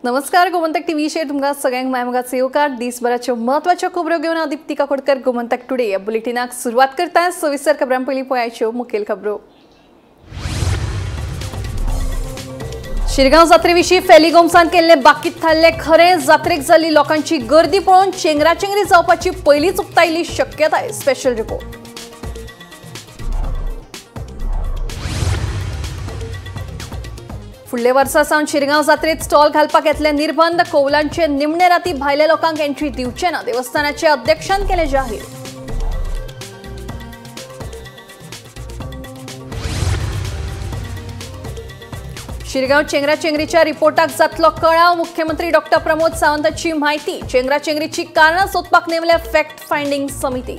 नमस्कार, गोमंतक टीव्हीचेर तुमकां सगळ्यांक मायमोगाचो येवकार. दिसभराच्यो म्हत्वाच्यो खबरो घेवन हांव दीप्ती काकोडकर गोमंतक टुडे ह्या बुलेटिनाक सुरवात करता. सविस्तर खबरां पयलीं पळयाच्यो मुखेल खबरो. शिरगांव जात्रे विशीं फेली गोम्सान केल्ले बाकीत थारले खरें. जात्रेक जाल्ली लोकांची गर्दी पळोवन चेंगराचेंगरी जावपाची पयलींच उक्तायल्ली शक्यताय. Special report. फुडल्या वर्सा सावन शिरगांव जात्रेत स्टॉल घालपाक येतले निर्बंध. कोवलांचे निमणे राती भायल्या लोकांक एंट्री दिवचे ना, देवस्थानाचे अध्यक्षान केले जाहीर. शिरगांव चेंगराचेंगरीच्या रिपोर्टाक जातलो कळाव. मुख्यमंत्री डॉक्टर प्रमोद सावंताची म्हायती. चेंगराचेंगरीची कारणां सोदपाक नेमल्या फॅक्ट फायंडींग समिती.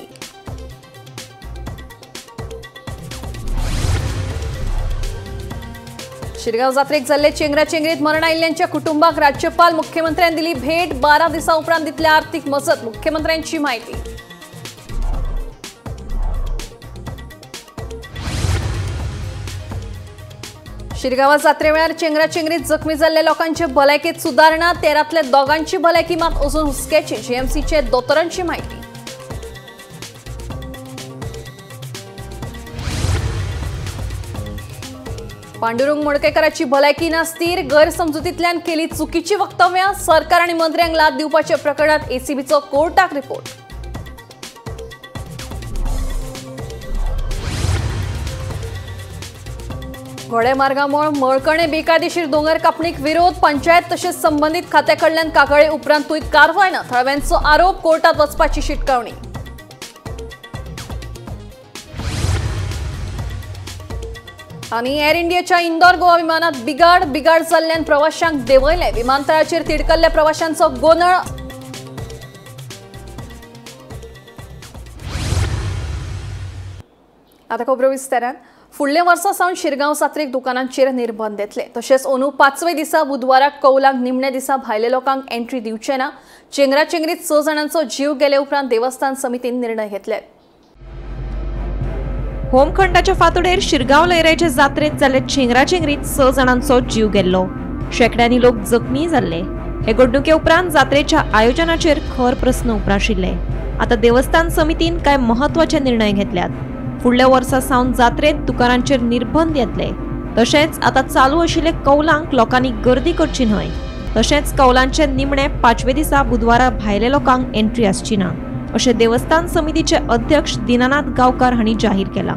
शिरगांव जात्रेक जाल्ले चेंगराचेंगरीत मरण आयिल्ल्यांच्या कुटुंबाक राज्यपाल मुख्यमंत्र्यांनी दिली भेट. 12 दिसां उपरांत दितले आर्थिक मजत, मुख्यमंत्र्यांची म्हायती. शिरगांव जात्रे वेळार चेंगराचेंगरीत जखमी जाल्ल्या लोकांचे भलायकेत सुदारणा. 13तल्या दोगांची भलायकी मात अजून हुस्क्याची, जीएमसीचे दोतोरांची म्हायती. पांडुरंग मडकयकाराची भलायकी ना स्थिर. गैरसमजुतींतल्यान केली चुकीची वक्तव्यां. सरकार आनी मंत्र्यांक लाद दिवपाच्या प्रकरणात एसीबीचो कोर्टाक रिपोर्ट. घोडेमार्गामुळे मळकणे बेकायदेशीर दोंगर कापणीक विरोध. पंचायत तशेंच संबंदीत खात्या कडल्यान कागाळे उपरांतूय कारवाय ना, थळाव्यांचो आरोप. कोर्टात वचपाची शिटकावणी. आनी एअर इंडियाच्या इंदोर गोवा विमानात बिगाड. बिगाड जाल्ल्यान प्रवाशांक देंवयले. विमानतळाचेर तिडकल्ल्या प्रवाशांचो गोंदळ. आतां खबरो विस्तारान. फुडल्या वर्सा सावन शिरगांव जात्रेक दुकानांचेर निर्बंध येतले. तशेंच अंदू 5वे दिसा बुधवाराक कौलांक निमण्या दिसा भायल्या लोकांक एंट्री दिवचे ना. चेंगराचेंगरीत 6 जाणांचो जीव गेले उपरांत देवस्थान समितीन निर्णय घेतले. होमखंडाच्या फातोडेर शिरगांव लयराईचे जात्रेत जाल्ले चेंगराचेंगरीत 6 जाणांचो जीव गेल्लो. शेंकड्यांनी लोक जखमी जाल्ले. हे घडणुके उपरांत जात्रेच्या आयोजनाचेर खर प्रस्न उप्राशिल्ले. आतां देवस्थान समितीन कांय महत्वाचे निर्णय घेतल्यात. फुडल्या वर्सा सावन जात्रेत दुकानांचेर निर्बंध येतले. तशेंच आतां चालू आशिल्ले कौलांक लोकांनी गर्दी करची न्हय. तशेंच कौलांचे निमणे 5वे दिसा बुधवारा भायल्या लोकांक एंट्री आसची ना, अशें देवस्थान समितीचे अध्यक्ष दीनानाथ गांवकार हांणी जाहीर केलां.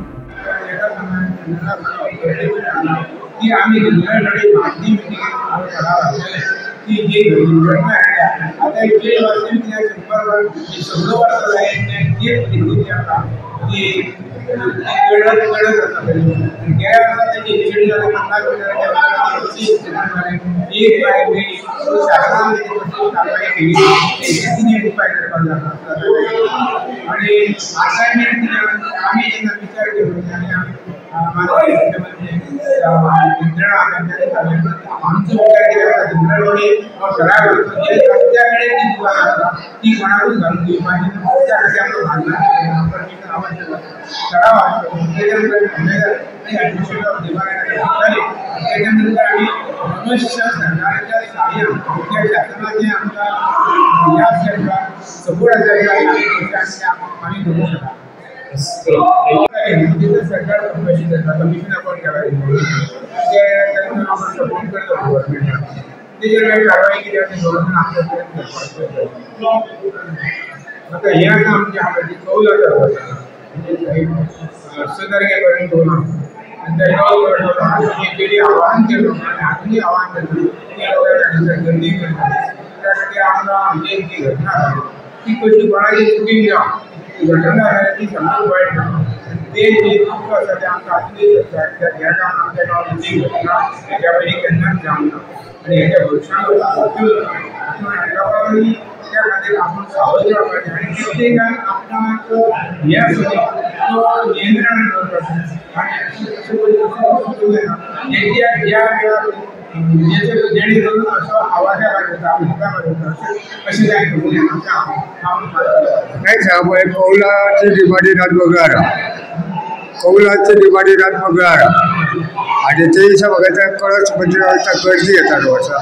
कौलाची दिवाळी रात वगैरे, कौलाची दिवाळी रात वगैरे आणि ते दिसा म्हाका कळस म्हणजे गर्दी येता वर्सा.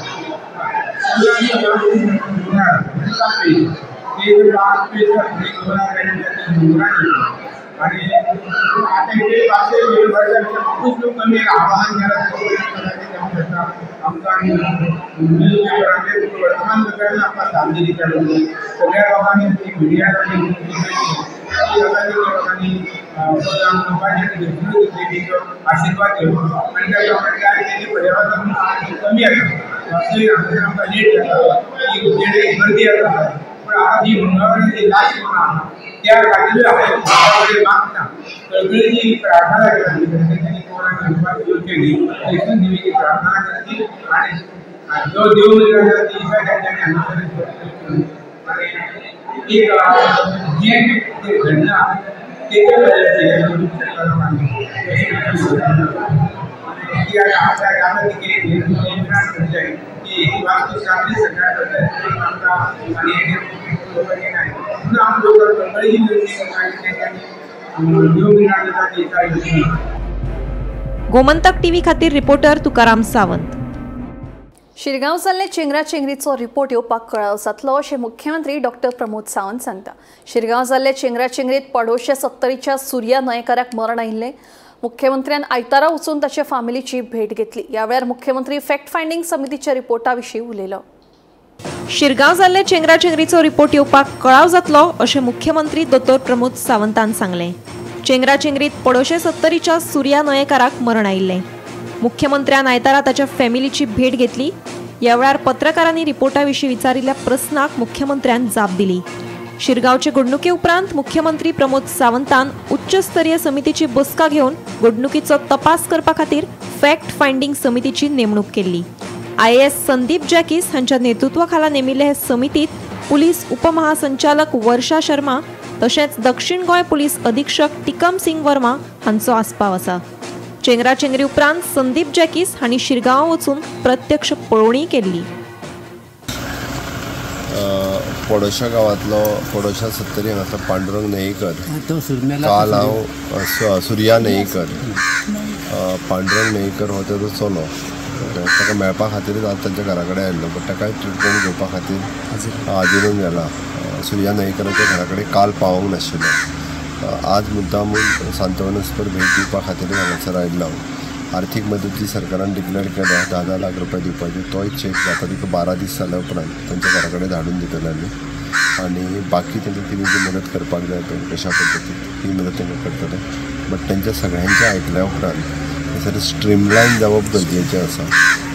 आणि आता इथे 500 वर्षांच्या खूप लोकांनी आवाहन केलं आमचा आणि वर्तमानपत्रांना आपण कामगिरी करतो. सगळ्या लोकांनी मीडिया लोकांनी आशीर्वाद घेऊन आणि त्या लोकांनी काय त्याचे पर्यावरण कमी आसा, आमकां लेट जाता, गर्दी आसा. पण आता जी मंगळवारी लास्ट म्हणून त्या खातीर हांवें मागता कळकळीची प्रार्थना केली, त्यांनी कोणाक केली थंयसून देवीची प्रार्थना करची आनी जो देव जाता ती इच्छा त्यांच्यानी हांगासर आनी एक जें तें घडलां तेच्या ती आतां आतां ती नियंत्रण करचें की हेची वास्तुशास्त्री सरकार करता आमकां आनी म्हणून आम लोक कळकळीची विनंती करता की तेंच्यांनी देव जाता ती इच्छा घेवची. गोमंतक टीव्ही खातीर रिपोर्टर तुकाराम सावंत. शिरगांव जाल्ले चेंगराचेंगरीचो रिपोर्ट येवपाक कळाव जातलो अशें मुख्यमंत्री डॉक्टर प्रमोद सावंत सांगता. शिरगांव जाल्ले चेंगराचेंगरीत पडोशे 70च्या सूर्या न्हयकाराक मरण आयिल्लें. मुख्यमंत्र्यान आयतारा वचून ताच्या फामिलीची भेट घेतली. ह्या वेळार मुख्यमंत्री फॅक्ट फायंडिंग समितीच्या रिपोर्टा विशीं उलयलो. शिरगांव जाल्ले चेंगराचेंगरीचो रिपोर्ट येवपाक कळाव जातलो अशें मुख्यमंत्री दोतोर प्रमोद सावंतान सांगलें. चेंगराचेंगरीत पडोशे 70च्या सूर्या न्हयकाराक मरण आयिल्लें. मुख्यमंत्र्यान आयतारा ताच्या फॅमिलीची भेट घेतली. ह्या वेळार पत्रकारांनी रिपोर्टा विशीं विचारिल्ल्या प्रस्नाक मुख्यमंत्र्यान जाप दिली. शिरगांवचे घडणुके उपरांत मुख्यमंत्री प्रमोद सावंतान उच्चस्तरीय समितीची बसका घेवन घडणुकीचो तपास करपा खातीर फॅक्ट फायंडिंग समितीची नेमणूक केल्ली. IAS Sandeep जॅकीस हांच्या नेतृत्वाखाला नेमिल्ले हे समितीत पुलीस उपमहासंचालक वर्षा शर्मा तशेंच दक्षिण गोंय पुलीस अधीक्षक टिकम सिंग वर्मा हांचो आस्पाव आसा. चेंगराचेंगरी उपरांत संदीप जॅकीस हांणी शिरगांव वचून प्रत्यक्ष पळोवणी केल्ली. पडोशा गांवांतलो पडोशा 70 हांगासर पांडुरंग न्हयेकर, काल हांव सुर्या न्हयेकर, पांडुरंग न्हयेकर हो तेजो चलो, ताका मेळपा खातीरच आज तांच्या घरा कडेन आयिल्लो, बट ताकाय ट्रिटमेंट घेवपा खातीर हाजिरून गेला. सुर्या न्हयेकराच्या घरा कडेन काल पावोंक नाशिल्लो, आज मुद्दामून सांत्वनस्पर भेट दिवपा खातीर हांगासर आयिल्लो हांव. आर्थीक मदत जी सरकारान डिक्लेअर केल्या 10-10 लाख रुपया दिवपाचे, तोय चॅक जाता तिका 12 दीस जाल्या उपरांत तांच्या घरा कडेन धाडून दितले आमी. आनी बाकी तांकां कितें जी मदत करपाक जाय पळय कशा पद्दतीन ही मदत तांकां करतले. बट तांच्या सगळ्यांचें आयकल्या उपरांत थंयसर स्ट्रीमलायन जावप गरजेचें आसा.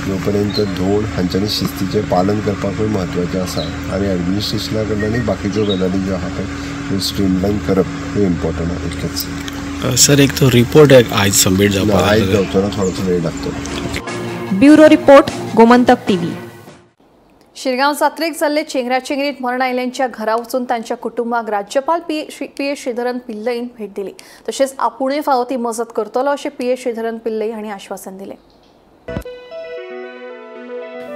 जो पर्यंत धोण हांच्यांनी शिस्तीचें पालन करपाकूय म्हत्वाचें आसा आनी एडमिनिस्ट्रेशना कडल्यानूय बाकीच्यो गजाली ज्यो आहा पळय त्यो स्ट्रीमलायन करप हें इम्पॉर्टंट आहा इतलेंच. सर, एक तो रिपोर्ट आयज सबमीट जावपाक आयज जावचो ना, थोडोसो वेळ लागतलो. Bureau report, Gomantak TV. Shirgaon जात्रेक जाल्ले चेंगराचेंगरीत मरण आयिल्ल्यांच्या घरा वचून तांच्या कुटुंबाक राज्यपाल पी ए श्रीधरन पिल्लईन भेट दिली. तशेंच आपुणूय फावो ती मजत करतलो अशें पी ए श्रीधरन पिल्लई हांणी आश्वासन दिलें.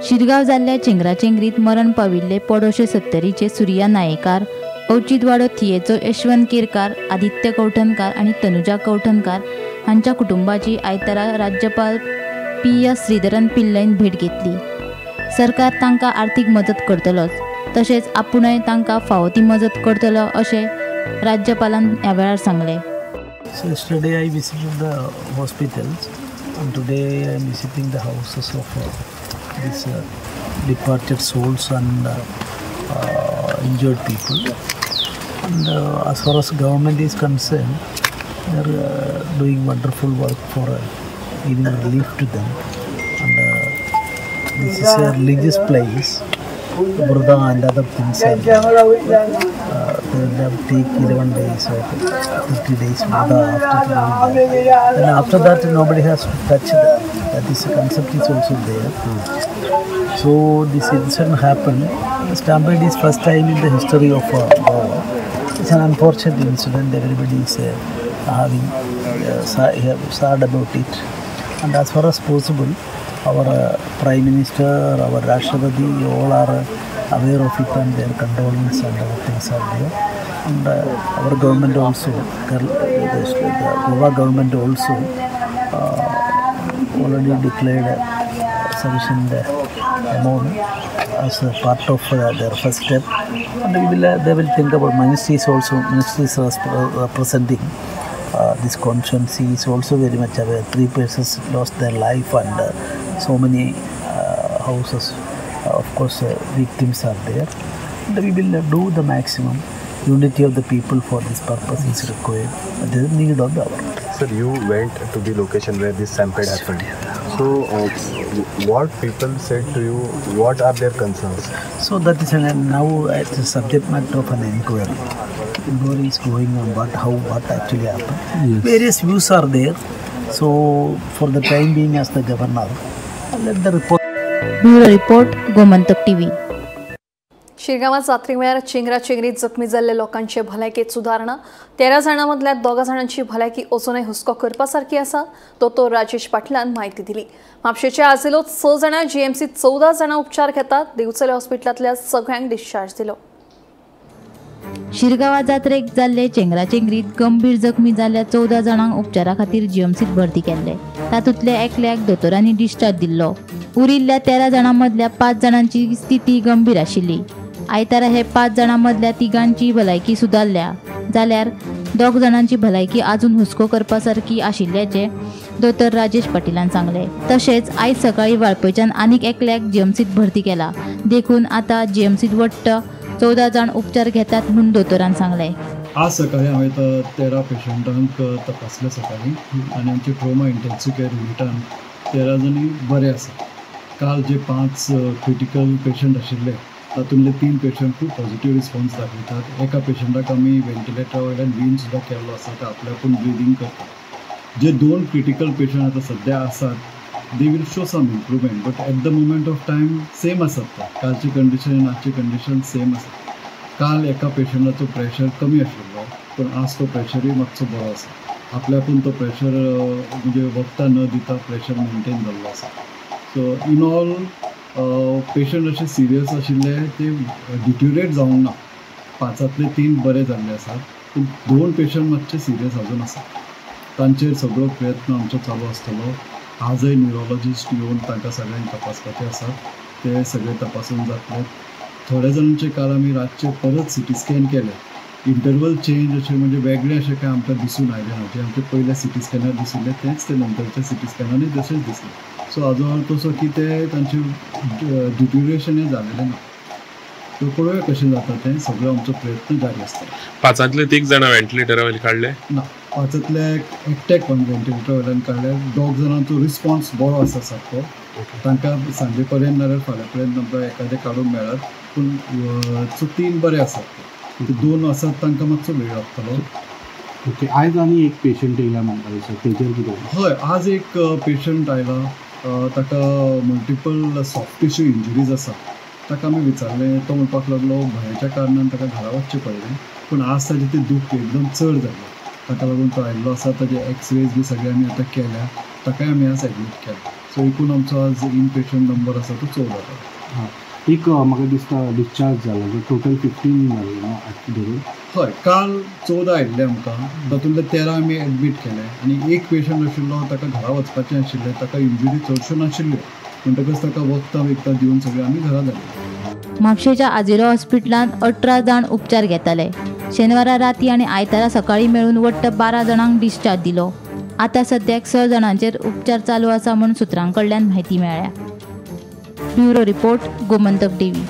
शिरगांव जाल्ल्या चेंगराचेंगरीत मरण पाविल्ले पडोशे 70चे सूर्या नायेकार, अवचितवाडो थियेचो यशवंत केरकार, आदित्य कवठणकार आनी तनुजा कवठणकार हांच्या कुटुंबाची आयतारा राज्यपाल पी एस श्रीधरन पिल्लईन भेट घेतली. सरकार तांकां आर्थीक मदत करतलोच, तशेंच आपुणूय तांकां फावो ती मदत करतलो अशें राज्यपालान ह्या वेळार सांगलें. So yesterday I visited the hospitals and today I am visiting the houses of these departed souls and injured people. And as far as government is concerned, they are doing wonderful work for giving relief to them. And this is a religious place, Brudha and other things are there. They take 11 days or 30 days Brudha after doing that. And after that nobody has to touch that. That is a concept is also there. So this incident happened. Stampede is first time in the history of Goa. It's an unfortunate incident. Everybody is having sad about it. And as far as possible, our Prime Minister, our Rashtrapati, all are aware of it and their condolence and other things are there. And our government also, the Goa government also already declared sufficient amount as a part of their first step, and we will, they will think about ministries also. Ministries representing this constituency is also very much aware. 3 persons lost their life and so many houses, of course, victims are there. And we will do the maximum. Unity of the people for this purpose is required. It is need of the hour. Sir, you went to the location where this stampede happened. So, what people said to you, what are their concerns? So that is now it's a subject matter of an inquiry. Inquiry is going on what actually happened. Yes. Various views are there. So, for the time being, as the governor, let the report. Bureau Report, Gomantak TV. शिरगांवात जात्रे वेळार चेंगराचेंगरीत जखमी जाल्ल्या लोकांचे भलायकेत सुदारणा. 13 जाणां मदल्या 2 जाणांची भलायकी अजूनय हुस्को करपा सारकी आसा. दोतोर राजेश पाटलान म्हायती दिली. म्हापशेच्या आझिलोत 6 जाणां, जीएमसीत 14 जाणां उपचार घेतात. दिवचले हॉस्पिटलांतल्या सगळ्यांक डिस्चार्ज दिलो. शिरगांवा जात्रेक जाल्ले चेंगराचेंगरीत गंभीर जखमी जाल्ल्या 14 जाणांक उपचारा खातीर जीएमसीत भरती केल्ले. तातूंतल्या एकल्याक दोतोरांनी डिस्चार्ज दिल्लो. उरिल्ल्या 13 जाणां मदल्या 5 जाणांची स्थिती गंभीर आशिल्ली. आयतारा हे 5 जाणां मदल्या 3गांची भलायकी सुदारल्या जाल्यार 2 जाणांची भलायकी अजून हुस्को करपा सारकी आशिल्ल्याचें दोतोर राजेश पाटीलान सांगलें. तशेंच आयज सकाळीं वाळपयच्यान आनीक एकल्याक जीएमसीत भरती केला. देखून आतां जीएमसीत वट्ट 14 जाण उपचार घेतात म्हूण दोतोरान सांगलें. आज सकाळी हांवें 13 पेशंटांक तपासले सकाळी आनी आमचे ट्रोमा इंटेन्सिव केअर युनिटान 13 जाणी बरे आसा. काल जे 5 क्रिटिकल पेशंट आशिल्ले तातूंतले 3 पेशंट खूब पॉझिटिव्ह रिस्पॉन्स दाखयतात. एका पेशंटाक आमी व्हेंटिलेटरा वयल्यान वीन सुद्दां केल्लो आसा, ते आपल्याकून ब्रिदींग करतात. जे 2 क्रिटिकल पेशंट आतां सद्या आसात they will show some improvement, but at the moment of time same आसात. ते कालची कंडिशन आनी आजची कंडिशन सेम आसा. काल एका पेशंटाचो प्रेशर कमी आशिल्लो, पूण आज तो प्रेशरूय मातसो बरो आसा. आपल्याकून तो प्रेशर म्हणजे वखदां न दिता प्रेशर मेनटेन जाल्लो आसा. सो इन ऑल पेशंट अशे सिरियस आशिल्ले ते डिट्युरेट जावंक ना. 5ांतले 3 बरे जाल्ले आसात, पूण 2 पेशंट मातशे सिरियस अजून आसात. तांचेर सगळो प्रयत्न आमचो चालू आसतलो. आजय न्युरोलॉजिस्ट येवन तांकां सगळ्यांक तपासपाचे आसात, ते सगळे तपासून जातले. थोड्या जाणांचे काल आमी रातचे परत सिटी स्कॅन केले. इंटरवल चेंज अशें म्हणजे वेगळें अशें कांय आमकां दिसून आयलें ना. जें आमचें पयल्या सिटी स्कॅनार दिशिल्लें तेंच ते नंतरच्या सिटी स्कॅनानूय तशेंच दिसलें. सो हाजो अर्थ असो की ते तांचें डिट्युरेशनय जालेलें ना. सो पळोवया कशें जाता तें. सगळो आमचो प्रयत्न जारी आसता. 5ांतले 3 जाणां व्हेंटिलेटरा वयल्यान काडले ना, 5ांतले एकट्याक व्हेंटिलेटरा वयल्यान काडले. 2 जाणांचो रिस्पॉन्स बरो आसा सारको. तांकां सांजे पर्यंत नाल्यार फाल्यां पर्यंत आमकां एखादें काडूंक मेळत, पूण 3 बरे आसात. ते 2 आसात तांकां मातसो वेळ लागतलो. ओके, आयज आनी एक पेशंट येयला म्हणटा सर, तेजेर कितें? हय, आज एक पेशंट आयला. ताका मल्टिपल सॉफ्ट टिश्यू इंजुरीज आसा. ताका आमी विचारलें, तो म्हणपाक लागलो भंयाच्या कारणान ताका घरा वचचें पडलें, पूण आज ताजें तें दूख एकदम चड जालें, ताका लागून तो आयिल्लो आसा. ताजे एक्सरेज बी सगळे आमी आतां केल्या, ताकाय आमी आज एडमीट केला. सो एकूण आमचो आज इन पेशंट नंबर आसा तो 14 जाला. एक म्हाका दिसता डिस्चार्ज जाला, टोटल 15 जाले न्हू धरून? हय, काल 14 आयिल्ले आमकां, तातूंतले 13 आमी एडमीट केले आनी एक पेशंट आशिल्लो ताका घरा वचपाचें आशिल्लें, ताका इंजुरी चडश्यो नाशिल्ल्यो, म्हणटकच ताका वखदां बिखदां दिवन सगळें आमी घरा धाडले. म्हापशेच्या आजिलो हॉस्पिटलांत 18 जाण उपचार घेताले. शेनवारा राती आनी आयतारा सकाळीं मेळून वट्ट 12 जाणांक डिस्चार्ज दिलो. आतां सद्याक 6 जाणांचेर उपचार चालू आसा म्हूण सुत्रां कडल्यान म्हायती मेळ्ळ्या. Bureau report, Gomantak TV.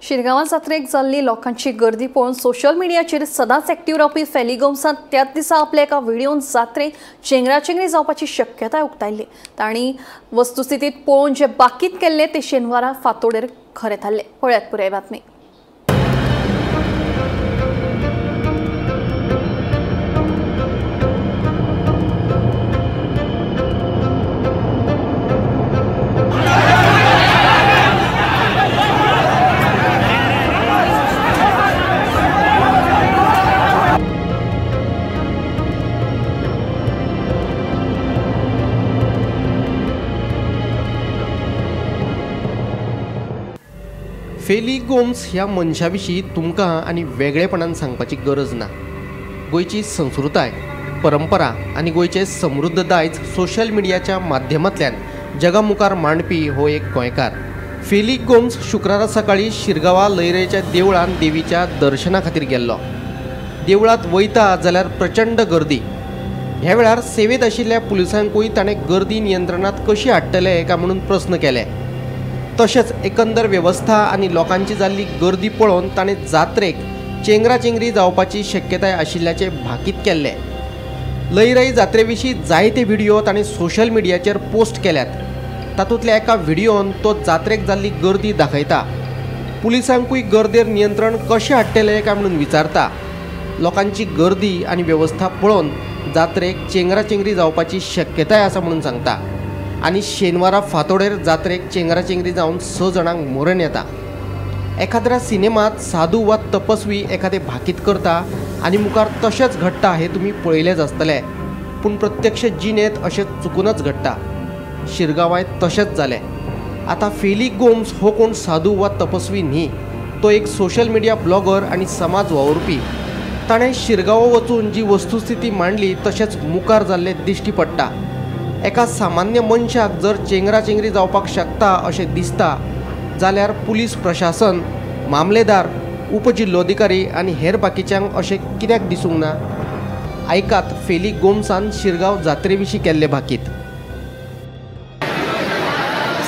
शिरगांवां जात्रेक जाल्ली लोकांची गर्दी पळोवन सोशल मिडियाचेर सदांच एक्टिव्ह रावपी फेली गोम्सान त्याच दिसा आपल्या एका व्हिडियोन जात्रेक चेंगराचेंगरी जावपाची शक्यताय उक्तायल्ली. तांणी वस्तुस्थितीत पळोवन जे बाकीत केल्ले ते शेनवारा फांतोडेर खरें थारलें. पळयात पुराय बातमी. फेली गोम्स ह्या मनशा विशीं तुमकां आनी वेगळेपणान सांगपाची गरज ना. गोंयची संस्कृताय, परंपरा आनी गोंयचें समृद्ध दायज सोशल मिडियाच्या माध्यमांतल्यान जगा मुखार मांडपी हो एक गोंयकार. फेली गोम्स शुक्रारा सकाळी शिरगांवा लयराईच्या देवळांत देवीच्या दर्शना खातीर गेल्लो. देवळांत वयता जाल्यार प्रचंड गर्दी. ह्या वेळार सेवेंत आशिल्ल्या पुलिसांकूय ताणें गर्दी नियंत्रणांत कशी हाडटले काय म्हणून प्रस्न केले. तशेंच एकंदर वेवस्था आनी लोकांची जाल्ली गर्दी पळोवन ताणें जात्रेक चेंगराचेंगरी जावपाची शक्यताय आशिल्ल्याचें भाकीत केल्लें. लयराई जात्रे विशीं जायते व्हिडिओ ताणें सोशल मिडियाचेर पोस्ट केल्यात. तातूंतल्या एका व्हिडियोन तो जात्रेक जाल्ली गर्दी दाखयता. पुलिसांकूय गर्देर नियंत्रण कशें हाडटले काय म्हणून विचारता. लोकांची गर्दी आनी वेवस्था पळोवन जात्रेक चेंगराचेंगरी जावपाची शक्यताय आसा म्हणून सांगता आनी शेनवारा फांतोडेर जात्रेक चेंगराचेंगरी जावन 6 जाणांक मरण येता. एखाद्या सिनेमांत साधू वा तपस्वी एखादें भाकीत करता आनी मुखार तशेंच घडटा हें तुमी पळयलेंच आसतलें, पूण प्रत्यक्ष जिणेंत अशें चुकूनच घडटा. शिरगांवांत तशेंच जालें. आतां फेली गोम्स हो कोण साधू वा तपस्वी न्ही, तो एक सोशल मिडिया ब्लॉगर आनी समाज वावुरपी. ताणें शिरगांव वचून जी वस्तुस्थिती मांडली तशेंच मुखार जाल्लें दिश्टी पडटा. एका सामान्य मनशाक जर चेंगराचेंगरी जावपाक शकता अशें दिसता जाल्यार पुलीस प्रशासन, मामलेदार, उपजिल्लोधिकारी आनी हेर बाकीच्यांक अशें कित्याक दिसूंक ना? आयकात फेली गोम्सान शिरगांव जात्रे विशीं केल्लें भाकीत.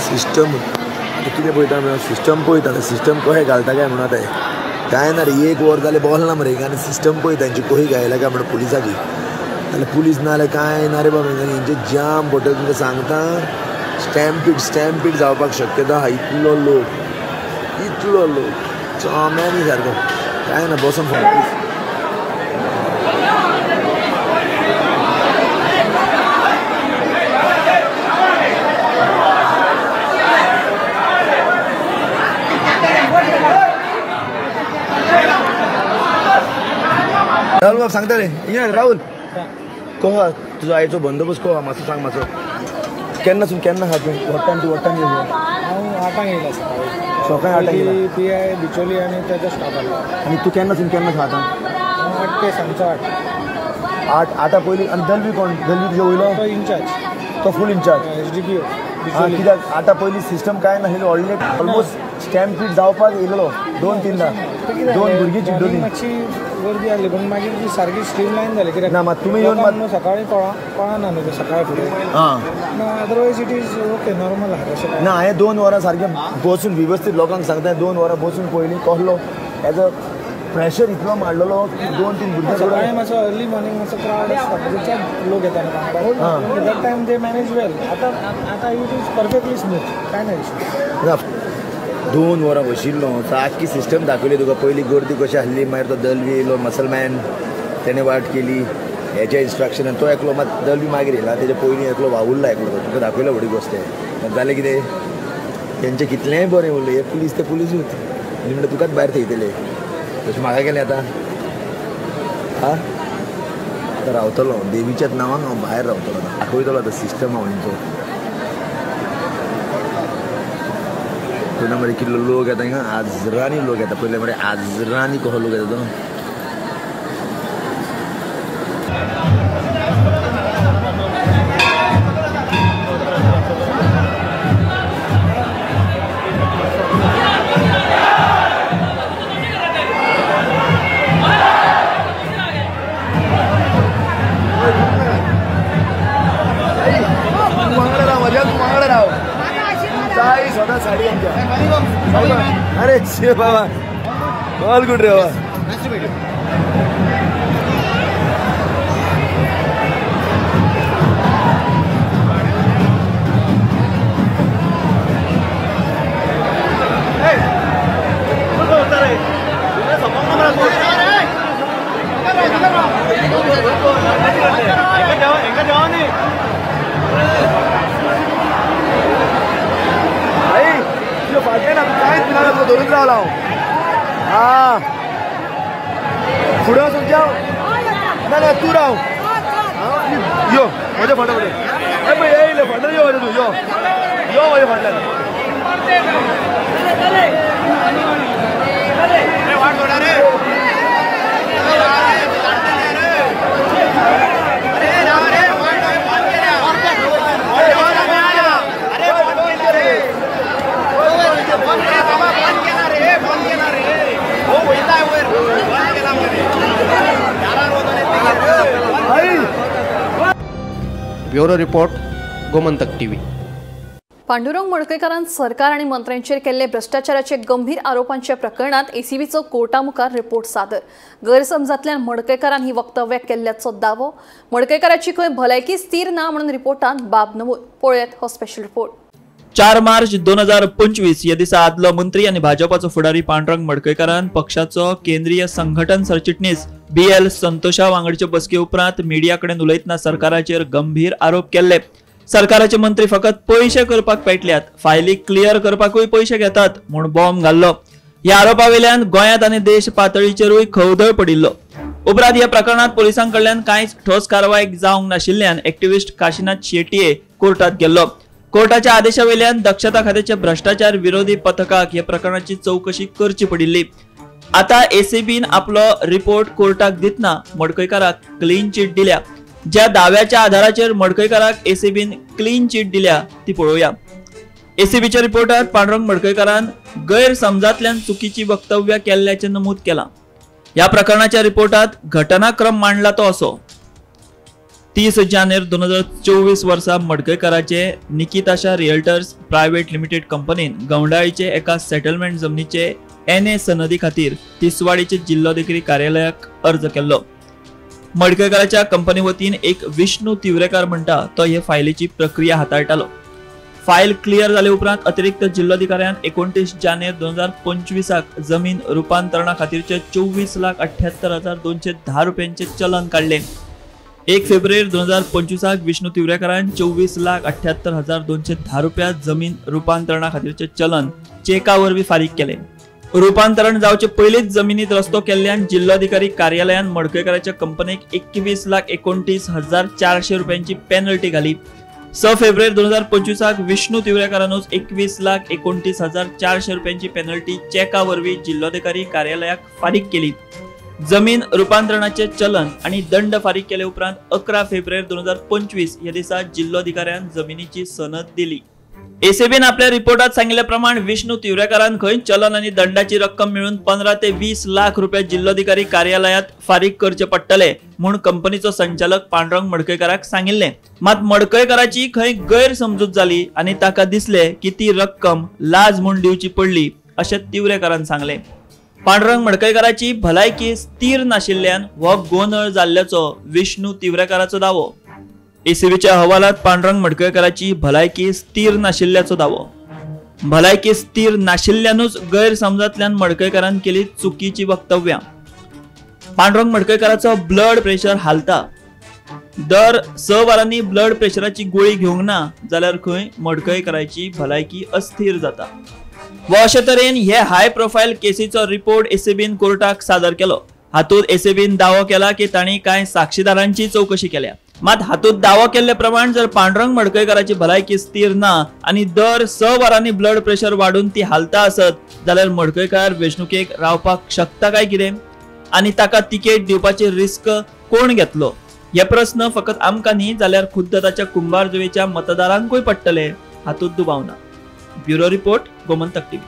सिस्टम आतां कितें पळयता म्हणल्यार सिस्टम पळयता, सिस्टम कशें घालता काय म्हणून आतां कांय ना रे, एक वर जालें बसला मरे आनी सिस्टम पळयता तेंची कशी घायला काय म्हणून पुलिसाची. जाल्यार पुलीस ना जाल्यार कांय ना रे बाबा, हेंचे जाम पडटा. तुमकां सांगता, स्टॅम्पीड जावपाक शक्यता आहा. इतलो लोक, इतलो लोक चोम्यांनी सारको कांय ना, बसून फोन. राहुल बाब सांगता रे, ये राहुल कसो तुजो आयचो बंदोबस्त कसो मातसो सांग मातसो. केन्ना सून केन्ना आहा तूं? What time to what time येयलो? हांव 8 येयला सकाळी. सकाळी 8 येयला. पी I Bicholim आनी ताजो स्टाफ आसलो. आनी तूं केन्ना सून केन्ना आहा आतां? 8 ते सांजचो 8. 8 आतां पयलीं. आनी दलवी कोण? दलवी तुजो वयलो? तो इन्चार्ज, तो फूल इन्चार्ज SDPO. कित्याक आतां पयलीं सिस्टम कांय नाशिल्लो, ऑलरेडी ऑलमोस्ट स्टॅम्पीड जावपाक येयलो 2-3 दोन भुरगीं चिड्डली. मातशी गर्दी आसली पूण मागीर ती सारकी स्ट्रीमलायन जाली. कित्याक ना मात तुमी येवन मात सकाळीं कळना न्हू सकाळीं फुडें. आं otherwise it is okay, normal आहा तशें. ना हांवें 2 वरां सारकें बसून वेवस्थीत लोकांक सांगता, 2 वरां बसून पयलीं कसलो एज अ प्रेशर इतलो मांडलेलो की 2-3 भुरगीं. सकाळीं मातसो अर्ली मॉर्निंग मातसो क्रावड आसता, म्हणजे चड लोक येता न्हू वांगडा. That time they manage well. आतां आतां it is perfectly smooth, कांय ना इशू. 2 वरां बशिल्लो, आख्खी सिस्टम दाखयली तुका. पयलीं गर्दी कशी आसली, मागीर तो दलवी येयलो मसलमॅन, तेणें वाट केली हेच्या इन्स्ट्रक्शनान. तो एकलो मात दलवी मागीर येयला, तेजे पयलीं एकलो वावुरला एकलो, तुका दाखयलो व्हडी गोश्ट. जालें कितें, तेंचें कितलेंय बरें उरलें, हे पुलीस ते पुलिसूच आनी म्हणटा तुकाच भायर थेयतले. तशें म्हाका केलें आतां. आं आतां रावतलो देवीच्याच नांवान हांव भायर रावतलो, दाखयतलो आतां सिस्टम हांव हेंचो. पयलीं मरे कितलो लोक येता हिंगा, हजरांनी लोक येता. पयलीं मरे हजरांनी कसो लोक येता तो. वांगडा राव, म्हज्या तूं वांगडा राव. साडी आमच्या. अरे शे बाबा, ऑल गुड रे बाबा. धरून रावला हांव. आं फुडें वचून ना ना तूं राव, यो म्हज्या फाटल्यान. पळय येयले फाटल्यान, यो म्हज्या तूं, यो यो म्हज्या फाटल्यान. Bureau report, Gomantak TV. Pandurang मडकयकारान सरकार आनी मंत्र्यांचेर केल्ले भ्रश्टाचाराचे गंभीर आरोपांच्या प्रकरणात एसीबीचो कोर्टा मुखार रिपोर्ट सादर. गैरसमजांतल्यान मडकयकारान ही वक्तव्य केल्ल्याचो दावो. मडकयकाराची खंय भलायकी स्थिर ना म्हणून रिपोर्टांत बाब नमूद. पळयात हो स्पेशल रिपोर्ट. 4 मार्च 2025 ह्या दिसा आदलो मंत्री आनी भाजपाचो फुडारी पांडुरंग मडकयकारान पक्षाचो केंद्रीय संघटन सरचिटणीस BL संतोषा वांगडचे बसके उपरांत मिडिया कडेन उलयतना सरकाराचेर गंभीर आरोप केल्ले. सरकाराचे मंत्री फकत पयशे करपाक पेटल्यात, फायली क्लियर करपाकूय पयशे घेतात म्हूण बॉम्ब घाल्लो. ह्या आरोपा वयल्यान गोंयांत आनी देश पातळीचेरूय खवदळ पडिल्लो. उपरांत ह्या प्रकरणांत पोलिसां कडल्यान कांयच ठोस कारवाय जावंक नाशिल्ल्यान एक्टिविस्ट काशीनाथ शेटये कोर्टात गेल्लो. कोर्टाच्या आदेशा वयल्यान दक्षता खात्याच्या भ्रष्टाचार विरोधी पथकाक ह्या प्रकरणाची चवकशी करची पडिल्ली. आता एसीबीन आपलो रिपोर्ट कोर्टाक दितना मडकयकाराक क्लीन चिट दिल्या. ज्या दाव्याच्या आधाराचेर मडकयकाराक एसीबीन क्लीन चिट दिल्या ती पळोवया. एसीबीच्या रिपोर्टात पांडुरंग मडकयकारान गैरसमजांतल्यान चुकीची वक्तव्य केल्ल्याचें नमूद केलां. ह्या प्रकरणाच्या रिपोर्टात घटनाक्रम मांडला तो असो. 30 जानेर 2024 वर्सा मडकयकाराचे निकिताशा रियल्टर्स प्रायव्हेट लिमिटेड कंपनीन गवंडाळीचे एका सेटलमेंट जमनीचे NA सनदी खातीर तिसवाडीचे जिल्लोधिकारी कार्यालयाक अर्ज केल्लो. मडकयकाराच्या कंपनी वतीन एक विष्णू तिवरेकार म्हणटा तो हे फायलीची प्रक्रिया हाताळटालो. फायल क्लियर जाले उपरांत अतिरिक्त जिल्लोधिकाऱ्यान 29 जानेर 2025 जमीन रुपांतरणा खातीरचे 24,78,210 रुपयांचे चलन काडले. 1 फेब्रुवारी 2025 विष्णू तिवरेकारान 24,78,210 रुपया जमीन रुपांतरणा खातीरचे चलन चेका वरवीं फारीक केले. रुपांतरण जावचे पयलींच जमिनीत रस्तो केल्ल्यान जिल्लोधिकारी कार्यालयान मडकयकाराच्या कंपनीक 21,29,400 रुपयांची पेनल्टी घाली. 6 फेब्रुवारी 2025 विष्णू तिवरेकारानूच 21,29,400 रुपयांची पेनल्टी चेका वरवीं जिल्लोधिकारी कार्यालयाक फारीक केली. जमीन रुपांतरणाचे चलन आणि दंड फारीक केले उपरांत 11 फेब्रुवारी 2025 ह्या दिसा जिल्लोधिकाऱ्यान जमिनीची सनद दिली. एसीबीन आपल्या रिपोर्टात सांगिल्ल्या प्रमाण विष्णू तिवरेकारान खंय चलन आनी दंडाची रक्कम मेळून 15 ते 20 लाख रुपया जिल्लोधिकारी कार्यालयात फारीक करचे पडटले म्हूण कंपनीचो संचालक पांडुरंग मडकयकाराक सांगिल्लें. मात मडकयकाराची खंय गैरसमजूत जाली आनी ताका दिसले की ती रक्कम लाज म्हूण दिवची पडली अशें तिवरेकारान सांगलें. पांडुरंग मडकयकाराची भलायकी स्थिर नाशिल्ल्यान हो गोंदळ जाल्ल्याचो विष्णू तिवरेकाराचो दावो. एसीबीच्या अहवालात पांडुरंग मडकयकाराची भलायकी स्थिर नाशिल्ल्याचो दावो. भलायकी स्थिर नाशिल्ल्यानूच गैरसमजांतल्यान मडकयकारान केली चुकीची वक्तव्यां. पांडुरंग मडकयकाराचो ब्लड प्रेशर हालता. दर 6 वरांनी ब्लड प्रेशराची गोळी घेवंक ना जाल्यार खंय मडकयकाराची भलायकी अस्थिर जाता. व अशे तरेन हे हाय प्रोफायल केसीचो रिपोर्ट एसीबीन कोर्टाक सादर केलो. हातूंत एसीबीन दावो केला की तांणी कांय साक्षीदारांची चवकशी केल्या. मात हातूंत दावो केल्ले प्रमाण जर पांडुरंग मडकयकाराची भलायकी स्थिर ना आनी दर 6 वरांनी ब्लड प्रेशर वाडून ती हालता आसत जाल्यार मडकयकार वेंचणुकेक रावपाक शकता काय कितें आनी ताका तिकेट दिवपाची रिस्क कोण घेतलो हे प्रस्न फकत आमकां न्ही जाल्यार खुद्द ताच्या कुंभारजुवेच्या मतदारांकूय पडटले हातूंत दुबाव ना. Bureau report, Gomantak TV.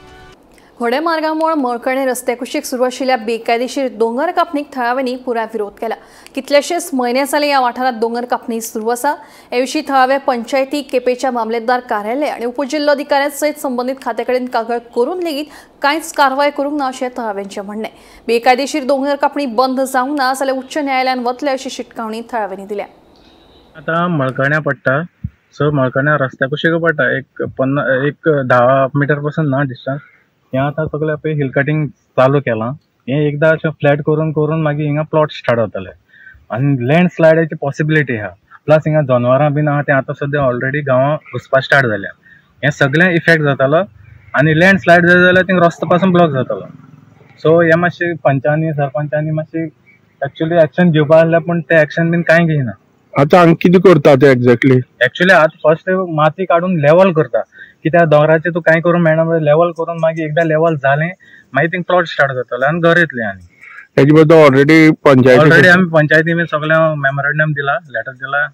घोडेमार्गामुळे Malkarne रस्त्या कुशीक सुरू आशिल्ल्या बेकायदेशीर दोंगर कापणीक थळाव्यांनी पुराय विरोध केला. कितलेशेच म्हयने जाले ह्या वाठारांत दोंगर कापणी सुरू आसा. हे विशीं थळाव्या पंचायती, केपेंच्या मामलेदार कार्यालय आनी उपजिल्लोधिकाऱ्यां सयत संबंदीत खात्या कडेन कागाळ करून लेगीत कांयच कारवाय करूंक ना अशें थळाव्यांचें म्हणणें. बेकायदेशीर दोंगर कापणी बंद जावंक ना जाल्यार उच्च न्यायालयान वतले अशी शिटकावणी थळाव्यांनी दिल्या. आतां मळकर्ण्या पडटा. सो मळकर्ण्या रस्त्या कुशीक पडटा एक 10 मिटर पासून ना डिस्टन्स. हें आतां सगळें पळय हिल कटींग चालू केलां. हें एकदां अशें फ्लॅट करून करून मागीर हिंगा प्लॉट स्टार्ट जातले आनी लँड स्लायडाची पॉसिबिलिटी आहा. प्लस हिंगा जनावरां बीन आहा तें आतां सद्या ऑलरेडी गांवां घुसपा स्टार्ट जाल्या. हें सगळें इफेक्ट जातालो आनी लँड स्लायड जायत जाल्यार थिंगा रस्तो पासून ब्लॉक जातालो. सो हें मातशें पंचांनी सरपंचांनी मातशें एक्चुअली एक्शन घेवपा आसलें पूण तें एक्शन बीन कांय घेयना. आतां हांगा कितें करता ते एक्झॅक्टली? एक्चुअली आतां फर्स्ट माती काडून लेवल करता कित्याक दोंगराचेर तूं कांय करूंक मेळना. लेवल करून मागीर एकदां लेवल जालें मागीर थिंग प्लॉट स्टार्ट जातलो आनी घर येतलें. आनी हेजे बद्दल ऑलरेडी पंचायती ऑलरेडी आमी पंचायती बी सगळ्या मेमोरेंडम दिला, लेटर दिला,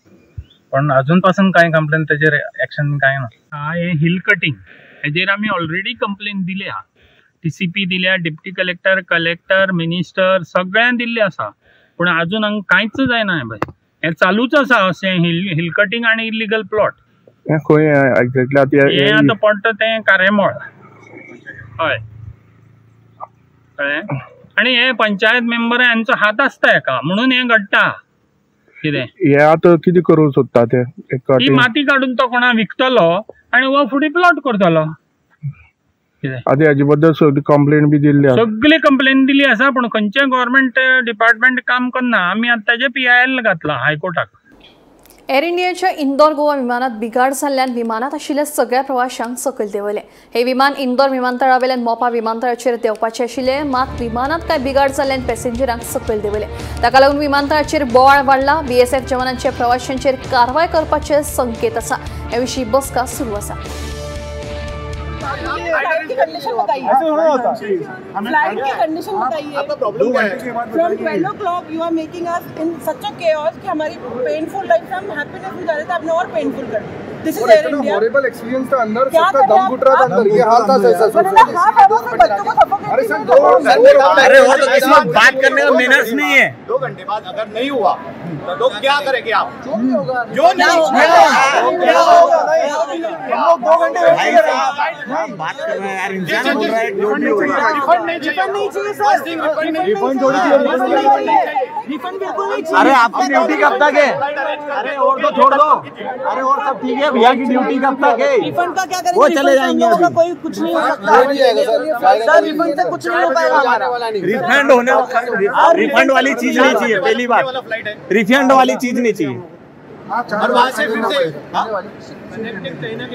पण अजून पासून कांय कंप्लेन तेजेर एक्शन कांय ना. हा हे हिल कटींग हेजेर आमी ऑलरेडी कंप्लेन दिल्या, TCP दिल्या, डिप्टी कलेक्टर, कलेक्टर, मिनिस्टर सगळ्यांक दिल्ले आसा, पूण अजून हांगा कांयच जायना. बाय हें चालूच आसा अशें हिल कटिंग आनी इलिगल प्लॉट. हें खंय एक्झॅक्टली हें आतां पडटा तें कारेमळ. हय कळ्ळें. आनी हे पंचायत मेंबर हांचो हात आसता हेका, म्हणून हें घडटा कितें. हे आतां कितें करूंक सोदता ते? ही माती काडून तो कोणा विकतलो आनी हो फुडें प्लॉट करतलो. आतां हेजे बद्दल सगळी कंप्लेन बी दिल्ली आसा? सगळी कंप्लेन दिली आसा, पूण खंयचें गव्हर्मेंट डिपार्टमेंट काम करना. आमी आतां ताजें PIL घातलां हायकोर्टाक. एअर इंडियाच्या इंदोर गोवा विमानात बिघाड जाल्ल्यान विमानात आशिल्ल्या सगळ्या प्रवाशांक सकयल देंवयले. हे विमान इंदोर विमानतळावेल्यान मोपा विमानतळाचेर देंवपाचें आशिल्लें, मात विमानात कांय बिघाड जाल्ल्यान पॅसेंजरांक सकयल देंवयले. ताका लागून विमानतळाचेर बोवाळ वाडला. बीएसएफ जवानांचे प्रवाशांचेर कारवाय करपाचे संकेत आसा. हे विशीं बसका सुरू आसा. फ्लाइट की कंडीशन बताइए, फ्लाइट की कंडीशन बताइए. From 12 o'clock you are making us in such a chaos कि हमारी पेनफुल लाइफ से हम हैप्पीनेस में जा रहे थे, आपने और पेनफुल कर दिया. This is Air India. Horrible experience था अंदर, सबका दम घुट रहा था अंदर, ये हाल था सर. बच्चों को सफोकेट. अरे सर, अरे वो तो किसी को बात करने का मैनर्स नहीं है. 2 घंटे बाद अगर नहीं हुआ तो क्या करेंगे आप? जो नहीं होगा, हम लोग 2 घंटे बात कर रहे हैं यार. इंसान बोल रहा है रिफंड नहीं चाहिए सर, रिफंड थोड़ी चाहिए, रिफंड बिल्कुल नहीं चाहिए. अरे आपकी ड्यूटी कब तक है? अरे और तो छोड़ दो, अरे और सब ठीक है भैया की ड्यूटी कब तक है? रिफंड का क्या करेंगे? वो चले जाएंगे, अभी कोई कुछ नहीं हो सकता सर, रिफंड से कुछ नहीं हो पाएगा हमारा. रिफंड होने, रिफंड वाली चीज नहीं चाहिए, पहली बात रिफंड वाली चीज नहीं चाहिए. और वहाँ से फिर से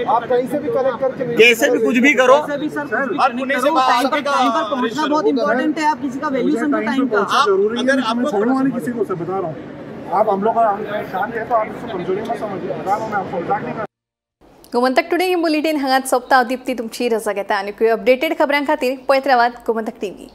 आप कहीं से भी कलेक्ट करके कैसे भी कुछ भी करो. और पुणे से टाइम पर पहुंचना बहुत इंपॉर्टेंट है. आप किसी का वैल्यू समझो टाइम का. जरूरी है, आपको छोड़ूंगा नहीं किसी को, सर बता रहा हूँ. आप हम लोग का शांत है तो आप इसको कमजोरी मत समझिए, बता रहा हूँ मैं आपको, मजाक नहीं कर. गोमंतक टुडे ही बुलेटिन हांगाच सोंपता. दीप्ती तुमची रजा घेता आनी अपडेटेड खबरां खातीर पळयत रावात गोमंतक टीव्ही.